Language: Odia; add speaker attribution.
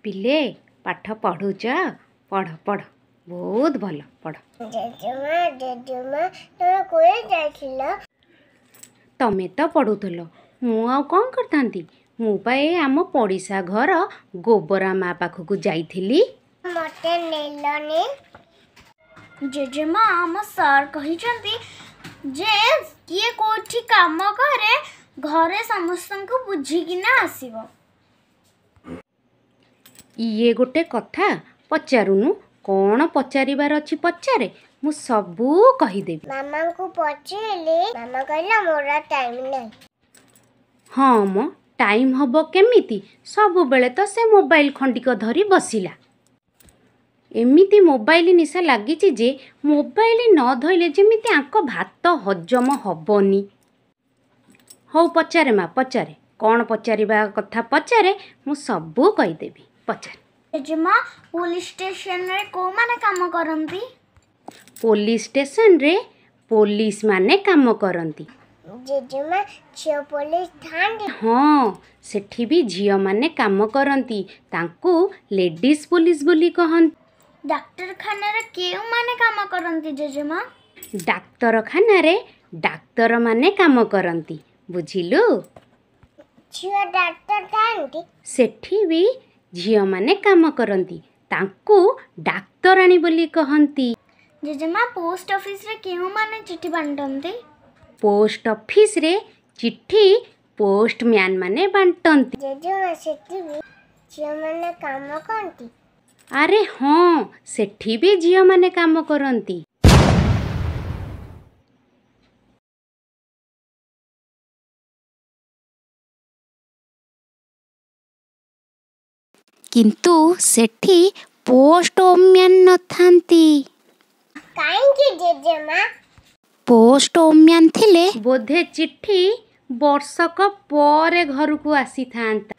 Speaker 1: ପିଲେ, ପାଠ ପଢ଼ୁଛ? ପଢ଼ ପଢ଼, ବହୁତ ଭଲ ପଢ଼।
Speaker 2: ଜେଜେମା, ଜେଜେମା, ତମେ କୁଆଡ଼େ ଯାଇଥିଲ?
Speaker 1: ତମେ ତ ପଢ଼ୁଥିଲ, ମୁଁ ଆଉ କ'ଣ କରିଥାନ୍ତି? ମୁଁ ପା ଏ ଆମ ପଡ଼ିଶା ଘର ଗୋବରା ମା ପାଖକୁ ଯାଇଥିଲି।
Speaker 2: ମତେ ନେଲନି?
Speaker 3: ଜେଜେମା, ଆମ ସାର୍ କହିଛନ୍ତି ଯେ କିଏ କୋଉଠି କାମ କରେ, ଘରେ ସମସ୍ତଙ୍କୁ ବୁଝିକିନା ଆସିବ।
Speaker 1: ଇଏ ଗୋଟେ କଥା, ପଚାରୁନୁ, କ'ଣ ପଚାରିବାର ଅଛି ପଚାରେ, ମୁଁ ସବୁ କହିଦେବି।
Speaker 2: ମାମାଙ୍କୁ ପଚାରିଲି, ମାମା କହିଲା ମୋର ଟାଇମ୍ ନାହିଁ।
Speaker 1: ହଁ ମ, ଟାଇମ୍ ହବ କେମିତି? ସବୁବେଳେ ତ ସେ ମୋବାଇଲ ଖଣ୍ଡିକ ଧରି ବସିଲା। ଏମିତି ମୋବାଇଲ ନିଶା ଲାଗିଛି ଯେ ମୋବାଇଲ ନ ଧଇଲେ ଯେମିତି ଆଙ୍କ ଭାତ ହଜମ ହବନି। ହଉ ପଚାରେ ମା, ପଚାରେ, କ'ଣ ପଚାରିବା କଥା ପଚାରେ, ମୁଁ ସବୁ କହିଦେବି, ପଚାରେ।
Speaker 3: ଜେଜେମା, ପୋଲିସ ଷ୍ଟେସନରେ କୋଉମାନେ କାମ କରନ୍ତି?
Speaker 1: ପୋଲିସ ଷ୍ଟେସନରେ ପୋଲିସ ମାନେ କାମ କରନ୍ତି।
Speaker 2: ଜେଜେମା, ଝିଅ ପୋଲିସ ଥାନ୍ତି?
Speaker 1: ହଁ, ସେଠି ବି ଝିଅମାନେ କାମ କରନ୍ତି, ତାଙ୍କୁ ଲେଡ଼ିଜ୍ ପୋଲିସ ବୋଲି କହନ୍ତି।
Speaker 3: ଡାକ୍ତରଖାନାରେ କେଉଁମାନେ କାମ କରନ୍ତି ଜେଜେମା?
Speaker 1: ଡାକ୍ତରଖାନାରେ ଡାକ୍ତରମାନେ କାମ କରନ୍ତି, ବୁଝିଲୁ?
Speaker 2: ଝିଅ ଡାକ୍ତର ଥାନ୍ତି?
Speaker 1: ସେଠି ବି ଝିଅମାନେ କାମ କରନ୍ତି, ତାଙ୍କୁ ଡାକ୍ତରାଣୀ ବୋଲି କହନ୍ତି।
Speaker 3: ଜେଜେମା, ପୋଷ୍ଟ ଅଫିସରେ କେଉଁମାନେ ଚିଠି ବାଣ୍ଟନ୍ତି?
Speaker 1: ପୋଷ୍ଟ ଅଫିସରେ ଚିଠି ପୋଷ୍ଟମ୍ୟାନ୍ ମାନେ ବାଣ୍ଟନ୍ତି।
Speaker 2: ଜେଜେମା, ସେଠି ବି ଝିଅମାନେ କାମ କରନ୍ତି?
Speaker 1: ଆରେ ହଁ, ସେଠି ବି ଝିଅମାନେ କାମ କରନ୍ତି। କିନ୍ତୁ ସେଠି ପୋଷ୍ଟ ଓମ୍ୟାନ୍ ନଥାନ୍ତି।
Speaker 2: କାହିଁକି ଜେଜେମା?
Speaker 1: ପୋଷ୍ଟ ଓମ୍ୟାନ୍ ଥିଲେ ବୋଧେ ଚିଠି ବର୍ଷକ ପରେ ଘରକୁ ଆସିଥାନ୍ତା।